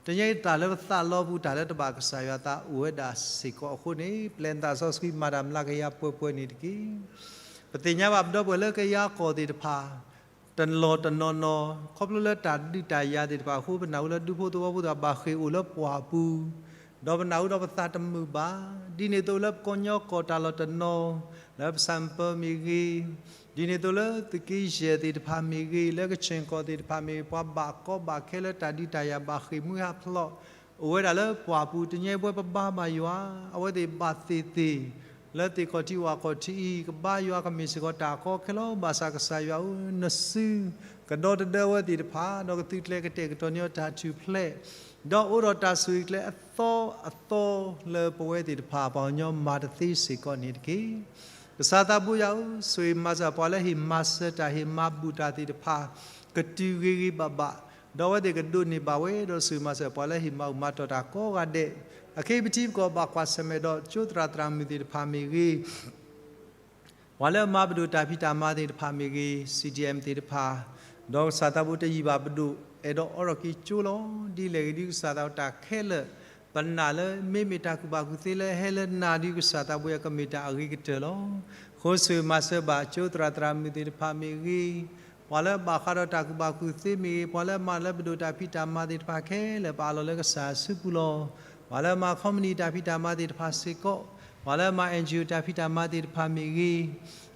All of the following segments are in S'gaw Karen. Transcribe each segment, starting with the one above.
တနံၤအံၤတၢ်လၢပသးလီပူၤ တၢ်လၢတဘၣ်ကစၢ်ယွၤသးအိၣ်ဝဲဒၣ်စ့ၢ်ကီးအဃိန့ၣ် ပျဲနသးစီဆှံမၤတၢ်မျးကယၤပှဲၤပှဲၤန့ၣ်တက့ၢ်. ပသ့ၣ်ညါဘၣ်ပဒီပုၢ်ဝဲၢ်လၢကယၤကီၢ်သ့ၣ်တဖၣ် တနီၤတနီၤနီၤ ခီဖျိလၢတၢ်ဒုးတၢ်ယၤသ့ၣ်တဖၣ်အဃိ ပနၢ်ဟူလၢဒူဖိသဝီဖိသ့ၣ်တဖၣ်ဘၣ်ဃ့ၢ်အိၣ်လၢပှၢ်ပူၤ, ဒီးပနၢ်ဟူဒီးပသးတမုာ်ဘၣ်. ဒ်န့ၣ်အသိးလၢပကီၢ်ညီကီၢ်တၢ်လီၢ်တနီၤ လၢပစၢၣ်ပၢမ့ၢ်ဂ့ၤ, ဒ်န့ၣ်အသိးလၢသုးက့ယဲၢ်သ့ၣ်တဖၣ်မ့ၢ်ဂ့ၤ, လၢကခ့ၣ်ကီၢ်သ့ၣ်တဖၣ်မ့ၢ်ဂ့ၤ, ပှၤဘၣ်ကီဘၣ်ခဲလၢတၢ်ဒုးတၢ်ယၤဘၣ်ဃ့ၢ်မှံဟးဖျိး အိၣ်ဝဲဒၣ်လၢပှၢ်ပူၤ တနံၤအံၤပဝဲပဘါဘၣ်ယွၤ, အဝဲသ့ၣ်ဘၣ်သ့ၣ်သ့ၣ် လၢသ့ၣ်ခီၣ်ထံးဝၣ်ခီၣ်ထံးအံၤ ကဘါယွၤကမ့ၢ်စ့ၢ်ကီးတၢ်ကီခဲလၢာ် ဘၣ်ဆၣ်ကစၢ်ယွၤဧၢ, နစုကဒီသဒၢအဝဲသ့ၣ်တဖၣ် ဒီးကသုးကျဲၤကတဲာ်ကတီၤန့ၢ်အီၤတၢ်ထူၣ်ဖျဲး, ဒီးအိၣ်ဒီးတၢ်ဆိၣ်ဂ့ၤကျဲအသီအသီလၢပဝဲသ့ၣ်တဖၣ်ပှၤကညီမၤတသ့စ့ၢ်ကီးန့ၣ်တက့ၢ်. ကစၢ်သးဘိယွၤဧၢ, ဆိၣ်ဂ့ၤမၤစၢၤပှၤလၢဟ့ၣ်မၤစၢၤတၢ်ဟ့ၣ်မၤဘူၣ်တၢ်သ့ၣ်တဖၣ် ကတုၤဂ့ၤဂ့ၤဘၣ်ဘၣ်, ဒီးအဝဲသ့ၣ်ကဒိးန့ၢ်ဘၣ်ဝဲဒီးဆိၣ်ဂ့ၤမၤစၢၤပှၤလၢဟ့ၣ်မၤဘူၣ်မၤတီၢ်တၢ်ကိးဂၤဒဲး, အခဲအံၤပထံပကီၢ်ဘၣ်ကွၢ်ဆၢၣ်မဲာ်ဒီးကၠိသရၣ်သရၣ်မုၣ်သ့ၣ်တဖၣ်မ့ၢ်ဂ့ၤ ပှၤလၢအမၤပဒိၣ်တၢ်ဖံးတၢ်မၤသ့ၣ်တဖၣ်မ့ၢ်ဂ့ၤ, CDM သ့ၣ်တဖၣ်, ဒီးကစၢ်သးဘိတယံာ်ဘၣ်ပဒိၣ် အဲၣ်ဒိးအိးထီၣ်က့ၤကၠိလီၤ. ဒ်လဲၣ်ဂ့ၤဒ်ကစၢ်သးဘိတၢ်ခဲလၢာ် ပနာ်လၢမ့မ့ၢ်တၢ်ကူၣ်ဘၣ်ကူၣ်သ့လၢဟဲလၢနၤဒ်ကစၢ်သးဘိအံၤကမ့ၢ်တၢ်အဂ့ၤကတၢၢ်လီၤ. အဃိဆိၣ်ဂ့ၤမၤစၢၤဘၣ်ကၠိသရၣ်သရၣ်မုၣ်သ့ၣ်တဖၣ်မ့ၢ်ဂ့ၤ, ပှၤလၢအဘၣ်ဃးဒီးတၢ်ကူၣ်ဘၣ်ကူၣ်သ့မ့ၢ်ဂ့ၤ, ပှၤလၢအမၤလၢပဒိၣ်တၢ်ဖံးတၢ်မၤသ့ၣ်တဖၣ်ခဲလၢာ် ပအးလီၤလၢကစၢ်ယွၤအစုပူၤလီၤ. ပှၤလၢအမၤခီမနံၤတၢ်ဖံးတၢ်မၤသ့ၣ်တဖၣ်စ့ၢ်ကီး, ပှၤလၢအမၤ NGO တၢ်ဖံးတၢ်မၤသ့ၣ်တဖၣ်မ့ၢ်ဂ့ၤ,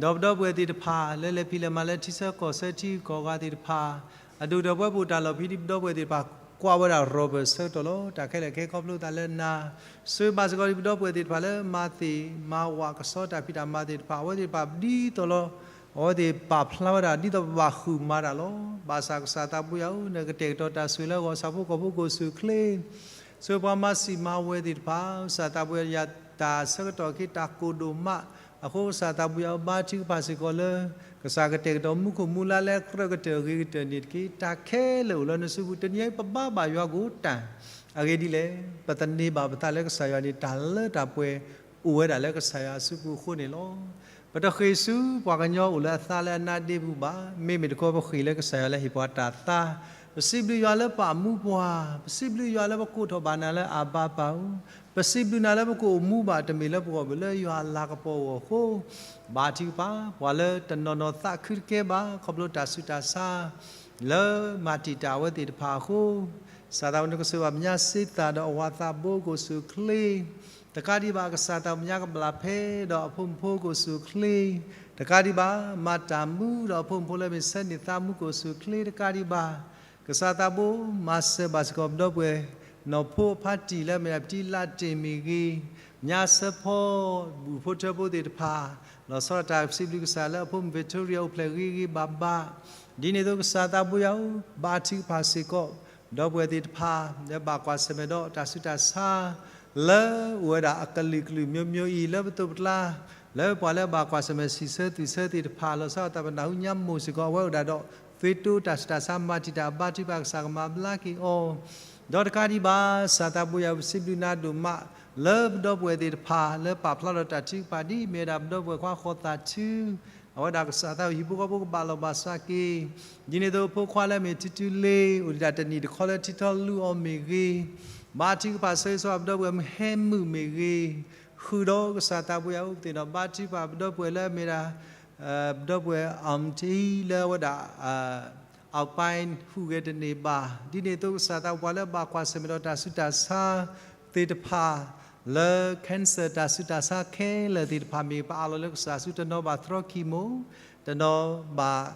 ဒီးပဒီပုၢ်ဝဲၢ်သ့ၣ်တဖၣ်လၢလဲၤဖံးလဲၤမၤလၢထံဆၢကီၢ်ဆၢထံဂုၤကီၢ်ဂၤသ့ၣ်တဖၣ်, အဒိၣ်ဒီးပဝဲပအိၣ်တၢ်လီၢ်ဖဲဒ်ပဒီပုၢ်ဝဲၢ်သ့ၣ်တဖၣ် ကွၢ်ဝဲဒၣ် Robert ဆၢကတီၢ်လီၤ. တၢ်ခဲလၢာ်ခဲခီဖျိသးလၢနၤ, ဆိၣ်ဂ့ၤမၤစၢၤကဒီးပဒီပုၢ်ဝဲၢ်သ့ၣ်တဖၣ်လၢမၤသ့ၣ်မၤဝးကစီတၢ်ဖံးတၢ်မၤသ့ၣ်တဖၣ်, အဝဲသ့ၣ်တဖၣ်ဒ်သိးလီၤ အဝဲသ့ၣ်ပာ်ဖျါဝဲဒၣ်ဒ်သိးပဘၣ်ဃုာ်မၤတၢ်လီၤ. ဘၣ်ဆၣ်ကစၢ်သးဘိယွၤဧၢ, နကတဲာ်ကတီၤတၢ်ဆိၣ်ဂ့ၤလၢဂီၤဆၣ်ဖိကီၢ်ဖိကအိၣ်ဆူၣ်အိၣ်ချ့ ဆိၣ်ဂ့ၤပှၤမၤစံၣ်မၤဝဲသ့ၣ်တဖၣ်, ကစၢ်သးဘိယွၤ တၢ်ဆၢကတီၢ်ခဲအံၤတၢ်ကိၢ်ဒိၣ်မး, အဃိကစၢ်သးဘိယွၤဧၢ, ဘါထုကဖၣ်စ့ၢ်ကီးလၢ ကစၢ်ကတဲာ်ကတီၤမူခိၣ်မူလါလၢအကြၢးကတၢၢ်အဂ့ၤကတၢၢ်န့ၣ်တက့ၢ်. တၢ်ခဲလၢာ်အိၣ်လၢနစုပူၤ တနံၤအံၤပဘါဘၣ်ယွၤကအိၣ်တၢ်, အဂ့ၢ်ဒ်လဲၣ်, ပသန့ၤဘၣ်ပသးလၢကစၢ်ယွၤန့ၣ် တၢ်လၢတၢ်ပှဲၤအိၣ်ဝဲဒၣ်လၢကစၢ်ယွၤအစုပူၤအဃိန့ၣ်လီၤ. ပတဃ့ၢ်ဆူပှၤကညီအိၣ်လၢအသါလၢအနါဒ့ပူၤဘၣ်, မ့မ့ၢ်တခီပဃ့ၢ်လၢကစၢ်ယွၤလၢဟ့ၣ်ပှၤတၢ်သါ, ပစံးဘျုးယွၤလၢပာ်မူပှၤ, ပစံးဘျုးယွၤလၢပကိးထီၣ်ဘၣ်နၤလၢအဘၤပၢ်ဧၢ, ပစံးဘျုးနၤလၢပကအိၣ်မူဘၣ်တမ့ၢ်လၢပဂီၢ်မ့ၢ်လၢယွၤအလၤကပီၤအဂီၢ်အဃိ, ဘါထုကဖၣ်, ပှၤလၢတနီၤနီၤသးခုတကဲဘၣ် ခီဖျိတၢ်ဆူးတၢ်ဆါ လၢမၤတံာ်တာ်အဝဲသ့ၣ်တဖၣ်အဃိ, ကစၢ်သးဘိနကဆိၣ်ဂ့ၤဘၣ်မဲာ်ညါစ့သးဒီးအဝၤသးဘိကအိၣ်ဆူၣ်အိၣ်ချ့, တကးဒံးဘၣ် ကစၢ်သးဘိမဲာ်ညါကဘျၣ်ဖဲဒီးအဖိမုၣ်ဖိကအိၣ်ဆူၣ်အိၣ်ချ့, တကးဒံးဘၣ် မၤတၢ်မူဒီးအဖိမုၣ်ဖိလၢမ့ၢ်ဆၢန့ၢ်သးမူကအိၣ်ဆူၣ်အိၣ်ချ့, တကးဒံးဘၣ် ကစၢ်သးဘိမၤစၢၤဘၣ်စ့ၢ်ကီးပဒီပုၢ်ဝဲၢ် နီၢ်ဖိအဖါတံၢ်လၢအမ့ၢ်ဒၣ်ပတံၤလးတ့ၢ်မ့ၢ်ဂ့ၤ, ညါစၢဖီ ဘူၣ်ဖိထၢဖိသ့ၣ်တဖၣ်, လီၤဆီဒၣ်တၢ်စံးဘျုးကစၢ်လၢအဖိမုၣ် Victoria အိၣ်ဖျဲၣ်ဂ့ၤဂ့ၤဘၣ်ဘၣ်, ဒ်န့ၣ်အသိးကစၢ်သးဘိယွၤဧၢ, ဘါထုကဖၣ်စ့ၢ်ကီး ပဒီပုၢ်ဝဲၢ်သ့ၣ်တဖၣ် လၢဘၣ်ကွၢ်ဆၢၣ်မဲာ်ဒီးတၢ်ဆူးတၢ်ဆါ လၢအိၣ်ဝဲဒၣ်အကလုာ်ကလုာ်မျိုးမျိုးအံၤ လၢပသိးပကျါ လၢပှၤလၢအဘၣ်ကွၢ်ဆၢၣ်မဲာ်စံးဆၢသူၣ်ဆၢသ့ၣ်တဖၣ် လီၤဆီဒၣ်တၢ်ပနၢ်ဟူညါမိၢ်စ့ၢ်ကီး အဝဲအိၣ်ဒၣ်ဒီး သုးတိတၢ်ဆူးတၢ်ဆါ မၤတံာ်တာ်အဘါထုကဖၣ် ကစၢ်ကမၤဘျါက့ၤအီၤ, ဒီးတကးဒံးဘၣ် ကစၢ်သးဘိယွၤဧၢ ပစံးဘျုးနၤဒိၣ်မး လၢပဒီပုၢ်ဝဲၢ်သ့ၣ်တဖၣ် လၢပာ်ဖျါဒီးတၢ်ထုကဖၣ် ဒ်အမ့ၢ်ဝဲဒၣ်ပဒီပုၢ်ဝဲၢ်ခွါဃီၤသးထူ အဝဲဒၣ်ကစၢ်သးဘိဟံၣ်ဖိဃီဖိကဘၣ်လီၤဘၣ်စးက့ၤ, ဒ်န့ၣ်အသိးဖိခွါလၢအမ့ၢ်ထူထူလ့ အိၣ်ဒံးတၢ်တနံၣ်တခီလၢထံထီၣ်လူၢ်အီၤမ့ၢ်ဂ့ၤ, ဘါထုကဖၣ်ဆိၣ်ဂ့ၤဆိၣ်ဝါပဒီပုၢ်ဝဲၢ်မုၢ်ဟဲမုာ်မ့ၢ်ဂ့ၤ, ဃုာ်ဒီးကစၢ်သးဘိယွၤဧၢ ပသ့ၣ်နီၣ်ဘါထုကဖၣ်ပဒီပုၢ်ဝဲၢ်လၢအမ့ၢ်ဒၣ် ပဒီပုၢ်ဝဲၢ် အၣ်တံ လၢအဝဲဒၣ် အပၢ်ဟူးဂဲၤတန့ၢ်ဘၣ်, ဒ်န့ၣ်အသိးကစၢ်သးဘိ ပှၤလၢအဘၣ်ကွၢ်ဆၢၣ်မဲာ်ဒီးတၢ်ဆူးတၢ်ဆါသ့ၣ်တဖၣ် လၢ cancer တၢ်ဆူးတၢ်ဆါခဲလၢာ်သ့ၣ်တဖၣ်မ့ၢ် ပအးလီၤလၢကစၢ်ဆူ တနီၤဘၣ်သြီ chemo, တနီၤဘၣ်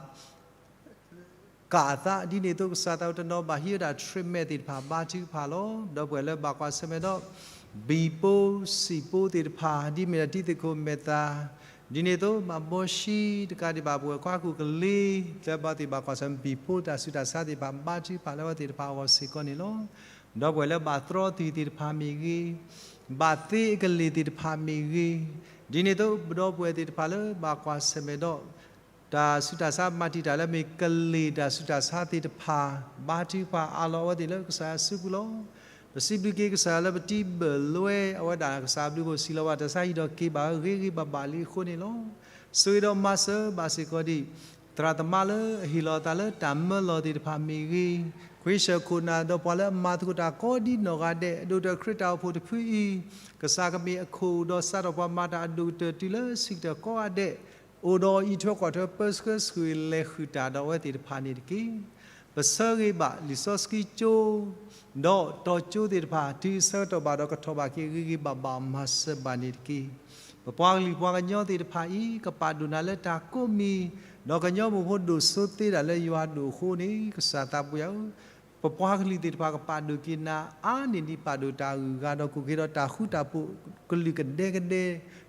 ကၣ်အသး ဒ်န့ၣ်အသိးကစၢ်သးဘိ တနီၤဘၣ်ဟံးဝဲဒၣ် treatment သ့ၣ်တဖၣ် ဘါထုကဖၣ်လီၤ. ဒီပုၢ်ဝဲၢ်လၢဘၣ်ကွၢ်ဆၢၣ်မဲာ်ဒီး ဘံၣ်ပိ စံၣ်ပိသ့ၣ်တဖၣ် ဒ်မ့ၢ်ဒၣ်တံၤသကိးမဲာ်သၣ်, ဒ်န့ၣ်အသိး မၤဘီၡံ တကးဒံးဘၣ် ပုၢ်ဝဲၢ်ခွါကူၣ်ကလ့ လၢဘၣ်သ့ၣ်ဘၣ်ကွၢ်ဆၢၣ်မဲာ် ဘံၣ်ပိ တၢ်ဆူးတၢ်ဆါသ့ၣ်တဖၣ် ဘါထုကဖၣ်လၢအဝဲသ့ၣ်တဖၣ်အဂီၢ်စ့ၢ်ကီးန့ၣ်လီၤ. ဒီပုၢ်ဝဲၢ်လၢဘၣ်သြီသ့ၣ်တဖၣ်မ့ၢ်ဂ့ၤ, ဘၣ်သ့အကလ့ၢ်သ့ၣ်တဖၣ်မ့ၢ်ဂ့ၤ, ဒ်န့ၣ်အသိး ပဒီပုၢ်ဝဲၢ်သ့ၣ်တဖၣ်လၢဘၣ်ကွၢ်ဆၢၣ်မဲာ်ဒီး တၢ်ဆူးတၢ်ဆါမၤတံာ်တာ်လၢမ့ၢ်ကလ့ၢ်တၢ်ဆူးတၢ်ဆါသ့ၣ်တဖၣ် ဘါထုကဖၣ်အးလီၤအဝဲသ့ၣ်လၢကစၢ်ယွၤစုပူၤလီၤ. ပစံးဘျုးက့ၤကစၢ်ယွၤလၢပတံဘၢၣ်လွဲအဝဲဒၣ် ကစၢ်ဘျုးဖှိၣ်စံးလီၤဘၣ် တၢ်ဆါဟံၣ်ဒီးက့ၤဘၣ်အဂ့ၤဂ့ၤဘၣ်ဘၣ်လံအဃိန့ၣ်လီၤ. ဆိၣ်ဂ့ၤဒီးမၤစၢၤဘၣ်စ့ၢ်ကီးဒံး သရၣ်သမါလၢအဟ့ၣ်လီၤအသးလၢတၢ်မၢလီၤသ့ၣ်တဖၣ်မ့ၢ်ဂ့ၤ, ခရံာ်စၢၣ်ခိၣ်နၢ်ဒီးပှၤလၢအမၤသကိးတၢ်ကိးဒ်နီၢ်ဂၤဒဲး, ဒိၣ်တၢၢ်ခရံာ်တၢ်အိၣ်ဖှိၣ်တဖုအံၤ, ကစၢ်ကမ့ၢ်အခိၣ်ဒီးစးထီၣ်ပှၤမၤတၢ်အဒိၣ်ကတၢၢ်တုၤလၢဆံးကတၢၢ်ကိးဂၤဒဲး, အိၣ်ဒီးအံးထွဲကွၢ်ထွဲပၢဆှၢဆှုၣ်လဲၤဃုာ်တၢ်ဒီးအဝဲသ့ၣ်တဖၣ်န့ၣ်တက့ၢ်. ပဆၢဂ့ၤဘၣ်လံာ်စီဆှံကၠိ ဒီးတီၤကၠိသ့ၣ်တဖၣ် တုၤအဆၢကတီၢ်ဘၣ်ဒီးကထီၣ်ဘၣ်က့ၤဂ့ၤဂ့ၤဘၣ်ဘၣ်မၤစၢၤဘၣ်န့ၣ်တက့ၢ်. ပပှၤကလုာ်ပှၤကညီသ့ၣ်တဖၣ်အံၤ ကပာ်ဒိၣ်နၤလၢတၢ်ကိးမံၤ, ဒီးကညီမိၢ်ဖိဒိၣ်စိသ့ဒၣ်လၢယွၤဒိၣ်အဃိန့ၣ် ကစၢ်သးပှၢ်ဧၢ, ပပှၤကလုာ်သ့ၣ်တဖၣ်ကပာ်ဒိၣ်က့ၤနၤ အါန့ၢ်ဒံးပာ်ဒိၣ်တၢ်အဂုၤအဂၤဒီး ကိးက့ၤဒီးတၢ်ဃူတၢ်ဖိးကလုာ်ကဒဲကဒဲ,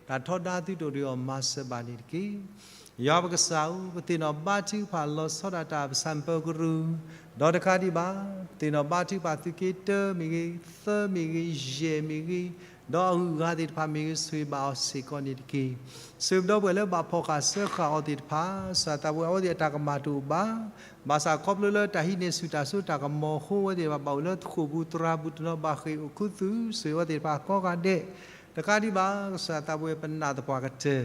တၢ်ထီဒါသုတအိၣ်ဒီးအီၤမၤစၢၤဘၣ်န့ၣ်တက့ၢ်. ယွၤပကစၢ်ဧၢ, ပသ့ၣ်နီၣ်ဘါထုကဖၣ်လီၤဆီဒၣ်တၢ်ပဆၣ်ပၢၤကရူၢ်, ဒီးတကးဒံးဘၣ်, ပသ့ၣ်နီၣ်ဘါထုကဖၣ်သုးက့တၢမ့ၢ်ဂ့ၤ, သၢမ့ၢ်ဂ့ၤ, ယဲၢ်မ့ၢ်ဂ့ၤ, ဒီးအဂုၤအဂၤသ့ၣ်တဖၣ်မ့ၢ်ဂ့ၤ ဆိၣ်ဂ့ၤဘၣ်အီၤစ့ၢ်ကီးန့ၣ်တက့ၢ်. ဆိၣ်ဂ့ၤပဒီပုၢ်ဝဲၢ်လၢဘၣ်ဖီၣ်ဃာ်စၢဃာ်အီၤသ့ၣ်တဖၣ်, ကစၢ်သးပှၢ်အဝဲသ့ၣ်အတၢ်ကမၣ်တအိၣ်ဘၣ်. ဘၣ်ဆၣ်ခီဖျိလၢတၢ်ဟံးန့ၢ်ဆူၣ်တၢ်စိတၢ်ကမီၤအဃိ အဝဲသ့ၣ်တဖၣ်ဘၣ်အိၣ်လၢဃိာ်ပူၤသရၣ်ပူၤတနီၤဘၣ်ဃ့ၢ်အိၣ်ခူသူၣ်, ဆိၣ်ဂ့ၤအဝဲသ့ၣ်တဖၣ်ကိးဂၤဒဲး တကးဒံးဘၣ်, ကစၢ်သးပှၢ်ပနာ်သပှၢ်ကတၢၢ်,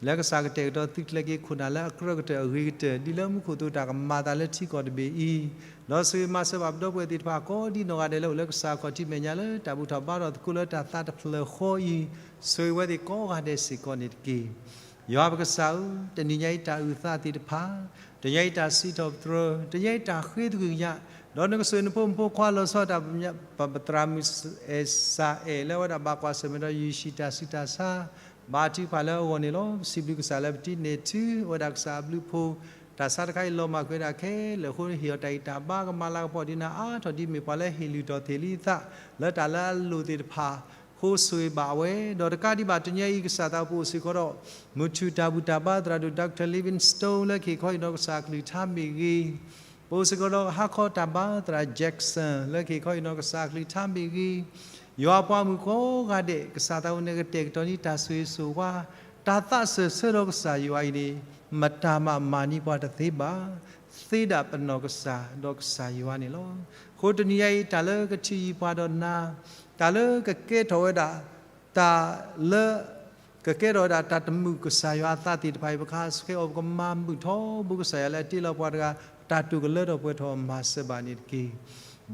လၢကစၢ်ကတဲာ်ကတီၤသုကျဲၤက့ၤခိၣ်နၢ်လၢအကြၢးကတၢၢ်အဂ့ၤကတၢၢ် ဒ်လၢမူခိၣ်သ့ၣ်တၢ်ကမၤသးလၢထံကီၢ်တဘ့ၣ်အံၤ, ဒီးဆိၣ်ဂ့ၤမၤစၢၤဘၣ်ပဒီပုၢ်ဝဲၢ်သ့ၣ်တဖၣ်ကိးဒ်နီၢ်ဂၤဒဲးလၢအိၣ်လၢကစၢ်ခီၣ်ထံးမဲာ်ညါလၢတၢ်ဘူၣ်ထီၣ်ဘါထီၣ်သကိးလၢတၢ်သးတဖျၢၣ်ဃီအံၤ, ဆိၣ်ဂ့ၤဝဲသ့ၣ်ကိးဂၤဒဲးစ့ၢ်ကီးန့ၣ်တက့ၢ်. ယွၤပကစၢ်ဧၢ, တနံၤညါအံၤတၢ်အုၣ်သးသ့ၣ်တဖၣ်, တနံၤညါအံၤတၢ်စံးထီၣ်ပတြၢၤ, တနံၤညါအံၤတၢ်ဃ့သကွံၢ်ကညး, ဒီးနကဆိၣ်ဂ့ၤနဖိမုၣ်ဖိခွါလီၤဆီဒၣ်တၢ် ပသရၣ်မုၣ်အဲၣ်စၢ်အဲၣ် လၢအဝဲဒၣ်ဘၣ်ကွၢ်ဆၢၣ်မဲာ်ဒီးယုၢ်ယံၢ်တၢ်ဆူးတၢ်ဆါ, ဘါထုကဖၣ်လၢအဂီၢ်န့ၣ်လီၤ. ပစံးဘျုးကစၢ်လၢပတံၢ်န့ၢ်ဆူၣ်ဝဲဒၣ်ကစၢ်အဘျုးအဖှိၣ်, တၢ်ဆါတခါအံၤလီၤမၢ်ကွံာ်ဝဲဒၣ်ခဲလၢာ်အဃိ ဟ့ၣ်အီၤတၢ်ဂံၢ်တၢ်ဘါ ကမၤလၤကပီၤဒံးနၤအါထီၣ်ဒ်မ့ၢ်ပှၤလၢဟ့ၣ်လုၢ်ထီၣ်သ့ၣ်လံအသး လၢတၢ်လၢအလိၣ်သ့ၣ်တဖၣ်အဃိ ဆိၣ်ဂ့ၤဘၣ်အဝဲ, ဒီးတကးဒံးဘၣ်တနံၤညါအံၤ ကစၢ်သးပှၢ်အိၣ်စ့ၢ်ကီးဒီး မုၢ်ထူၣ်တၢ်ဘူၣ်တၢ်ဘါသရၣ်ဒိၣ် Doctor Livingstone လၢကဟ့ၣ်ခီဟ့ၣ်နီၤကစၢ်အကလုၢ်ကထါမ့ၢ်ဂ့ၤ, ပအိၣ်စ့ၢ်ကီးဒီးဟါခီတၢ်ဘါသရၣ် Jackson လၢကဟ့ၣ်ခီဟ့ၣ်နီၤကစၢ်အကလုၢ်ကထါမ့ၢ်ဂ့ၤ, ယွၤအပှၤမုၣ်ကိးဂၤဒဲး ကစၢ်သးပှၢ်န့ၣ်ကတဲာ်ကတီၤန့ၢ်တၢ်ဆိၣ်ဂ့ၤဆိၣ်ဝါ, တၢ်သးစၢၢ်ဆၢဒီးကစၢ်ယွၤအံၤန့ၣ် မတၤမးမၤန့ၢ်ပှၤတသ့ဘၣ်, သ့ဒၣ်ပနီၢ်ကစၢ်ဒီးကစၢ်ယွၤန့ၣ်လီၤ. အဃိတနံၤညါအံၤ တၢ်လၢကထံၣ်ယံၤပှၤဒီးနၤ, တၢ်လၢကကဲထီၣ်ဝဲဒၣ် တၢ်လၢ ကကဲထီၣ်ဝဲဒၣ်တၢ်တမုာ်ကစၢ်ယွၤအသးသ့ၣ်တဖၣ်အံၤ ပကဟးဆှဲးအီၤ ပကမၤမုာ်ထီဘိကစၢ်ယွၤလၢအတ့လီၤပှၤတဂၤ တၢ်တိာ်ကလၢထီၣ်ပှဲၤထီၣ်မၤစၢၤဘၣ်န့ၣ်တက့ၢ်.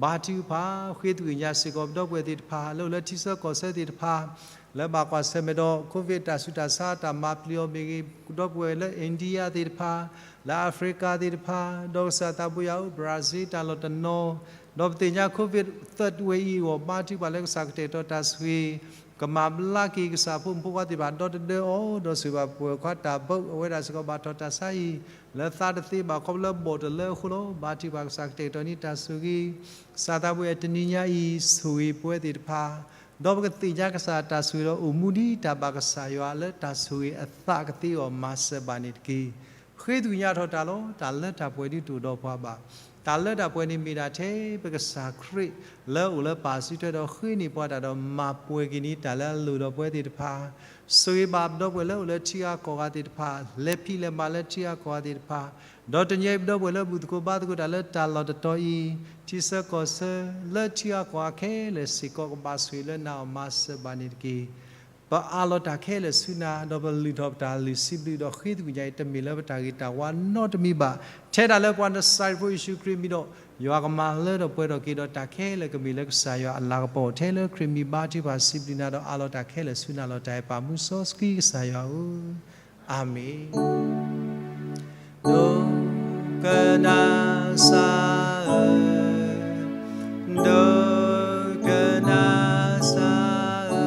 ဘါထုကဖၣ် ဃ့သကွံာ်ကညးစ့ၢ်ကီးပဒီပုၢ်ဝဲၢ်သ့ၣ်တဖၣ် လၢအိၣ်လၢထံဆၢကီၢ်ဆၢသ့ၣ်တဖၣ် လၢဘၣ်ကွၢ်ဆၢၣ်မဲာ်ဒီး COVID တၢ်ဆူးတၢ်ဆါ တၢ်မၤပျံၤအီၤမ့ၢ်ဂ့ၤ, ပဒီပုၢ်ဝဲၢ်လၢ India သ့ၣ်တဖၣ်, လၢ Africa သ့ၣ်တဖၣ်, ဒီးကစၢ်သးပှၢ်ယွၤဧၢ Brazil တၢ်လီၢ်တနီၤ, ဒီးပသ့ၣ်ညါ COVID third wave အံၤအဂီၢ် ဘါထုကဖၣ်လၢကစၢ်ကတဲာ်ကတီၤတၢ်ဆိၣ်ဂ့ၤ ကမၤဘျါက့ၤကစၢ်ဖိမုၣ်ဖိခွါသ့ၣ်တဖၣ်ဒီတဒၢအီၤ, ဒီးဆိၣ်ဂ့ၤဘၣ်ပှၤခွါတၢ်ဘၢ အဝဲဒၣ်စ့ၢ်ကီးဘၣ်ထီၣ်တၢ်ဆါအံၤ လၢသးတသ့ဘၣ်ခီဖျိလၢဘီၣ်တလၢအဃိလီၤ. ဘါထုကဖၣ်ကစၢ်ကတဲာ်ကတီၤန့ၢ်တၢ်ဆိၣ်ဂ့ၤ, ကစၢ်သးပှၢ်တနံၤညါအံၤ ဆိၣ်ဂ့ၤပဝဲသ့ၣ်တဖၣ်, ဒီးပကသ့ၣ်ညါကစၢ်တၢ်ဆိၣ်ဂ့ၤဒီးအိၣ်မူဒ်တၢ်ဘၣ်ကစၢ်ယွၤလၢတၢ်ဆိၣ်ဂ့ၤအသးကသ့အဂီၢ်မၤစၢၤဘၣ်န့ၣ်တက့ၢ်. ဃ့သကွံာ်ကညးထီၣ်တၢ်လီၤ. တၢ်လၢတၢ်ပှဲၤဒုးတအိၣ်ဒီးပှၤဘၣ်. တၢ်လၢတၢ်ပှဲၤန့ၣ်မ့ၢ်ဒၣ်ထဲပကစၢ်ခရံာ် လၢအိၣ်လၢပၢ်စုထွဲဒီးဃ့န့ၢ်ပှၤတၢ်ဒီးမၤပှဲၤက့ၤန့ၢ်တၢ်လၢအလိၣ်ဒီးပဝဲသ့ၣ်တဖၣ်, ဆိၣ်ဂ့ၤဘၣ်ပဒီပုၢ်ဝဲၢ်လၢအိၣ်လၢထံဂၤကီၢ်ဂၤသ့ၣ်တဖၣ်, လဲၤဖံးလဲၤမၤလၢထံဂၤကီၢ်ဂၤသ့ၣ်တဖၣ်, ဒီးတနံၤအံၤပဒီပုၢ်ဝဲၢ်လၢဘူၣ်သကိးဘါသကိးတၢ်လၢတၢ်လီၢ်တတီၤအံၤ, ထံဆၢကီၢ်ဆၢ လၢထံဂၤကီၢ်ဂၤခဲလၢာ်စ့ၢ်ကီး ကဘၣ်ဆိၣ်ဂ့ၤလၢနၤအီၤမၤစၢၤဘၣ်န့ၣ်တက့ၢ်. ပအးလီၤတၢ်ခဲလၢာ်ဆူနၤ, ဒီးပလုၢ်ထီၣ်ပတၢ်လုၢ်စံးဘျုးဒီးဃ့သကွံာ်ကညးအံၤ တမ့ၢ်လၢပတၢ်ဂ့ၤတၢ်ဝါနီတမံၤဘၣ်. ထဲဒၣ်လၢပှၤနစၤရ့းဖိယ့ၣ်ၡူးခရံာ်အမံၤဒီး ယွၤကမၤလၢထီၣ်ပှဲၤထီၣ်က့ၤဒီးတၢ်ခဲလၢာ်ကမ့ၢ်လၢကစၢ်ယွၤအလၤကပီၤ ထဲလၢခရံာ်မံၤဘါထုကဖၣ်စံးဘျုးနၤဒီးအးလီၤတၢ်ခဲလၢာ်ဆူနၤလီၤ. တၢ်အဲၣ်ပာ်မူစီဆှံကစၢ်ယွၤဧၢ, အၤမ့ၣ်. ဒိကနၣ်စၢ်ဧၢ, ဒိကနၣ်စၢ်ဧ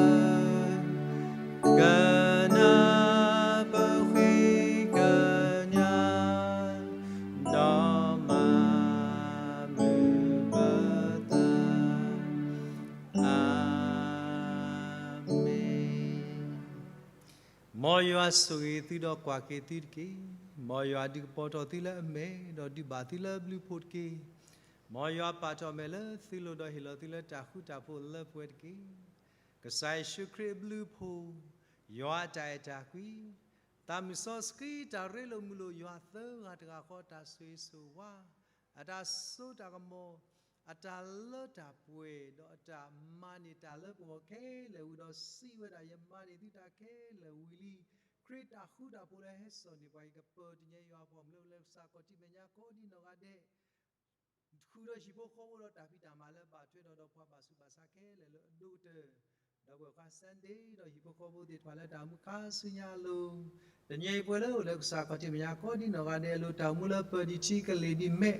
ၢ, ကနၣ်ပဃ့ကညး, ဒီးမၤမုာ်ပသး, အၤမ့ၣ်. မ်ယွၤဆိၣ်ဂ့ၤသုဒီးကွၢ်က့ၤသုတက့ၢ်. မ်ယွၤဒုးကပီၤထီၣ်သုလၢအမဲာ်, ဒီးဒုးဘၣ်သုလၢအဘျုးအဖှိၣ်တက့ၢ်. မ်ယွၤပာ်ထီၣ်အမဲာ်လၢသုလိၤဒီးဟ့ၣ်လီၤသုလၢတၢ်ဃူတၢ်ဖိးလၢပှဲၤတက့ၢ်. ကစၢ်ယ့ၣ်ၡူးခရံာ်အဘျုးအဖှိၣ်, ယွၤအတၢ်အဲၣ်တၢ်ကွံ, သးမုၢ်စီဆှံတၢ်ရ့လိာ်မုာ်လိာ်ယွၤသၢဂၤတဂၤဃီ တၢ်ဆိၣ်ဂ့ၤဆိၣ်ဝါ, အတၢ်စိတၢ်ကမီၤ, အတၢ်လၢတၢ်ပှဲၤ, ဒီးအတၢ်မၤန့ၢ်တၢ်လၢပဂီၢ်ခဲလၢာ်ဝံၤဒီးစံးဝဲဒၣ် ယမၤန့ၢ်သုတၢ်ခဲလၢာ်ဝံၤလံ. ခရံာ်တၢ်ဃူတၢ်ဖိးလၢဟဲစိာ်န့ၢ်ပှၤအံၤ ကပၢၤတညဲယွၤအပှၤမုၣ်လၢ လၢကစၢ်ခီၣ်ထံးမဲာ်ညါကိးဒံနီၢ်ဂၤဒဲး ဃုာ်ဒီးဟံၣ်ဖိဃီဖိဒီးတၢ်ဖံးတၢ်မၤလၢဘၣ်ထွဲဒီး ဒီးပှၤဘၣ်ဆူးဘၣ်ဆါခဲလၢာ်လၢအဒိၣ်ကတၢၢ်, ဒီးပဝဲၢ်ခွါ Sunday ဒီးဟံၣ်ဖိဃီဖိသ့ၣ်တဖၣ်လၢတၢ်အိၣ်မူခါဆူညါအလိၤ, တညဲအံၤပှဲၤလၢအိၣ်လၢကစၢ်ခီၣ်ထံးမဲာ်ညါကိးဒံနီၢ်ဂၤဒဲးအလိၤ တၢ်အိၣ်မူလၢပၢၤဒံးထံကလ့ၤဒံးမဲာ်,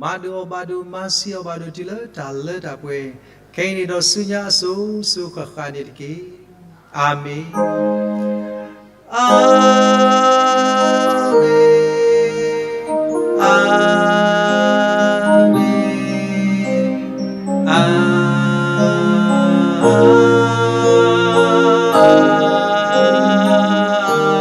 မၤဒိၣ်အီၣ်ဘၣ်ဒိၣ် မၤဆံးအီၣ်ဘၣ်ဒိၣ်တုၤလၢတၢ်လၢတၢ်ပှဲၤ, ခဲအံၤန့ၣ်ဒီးဆူညါအစိၤစိၤဃၣ်ဃၣ်န့ၣ်တက့ၢ်. အၤမ့ၣ်. အၤ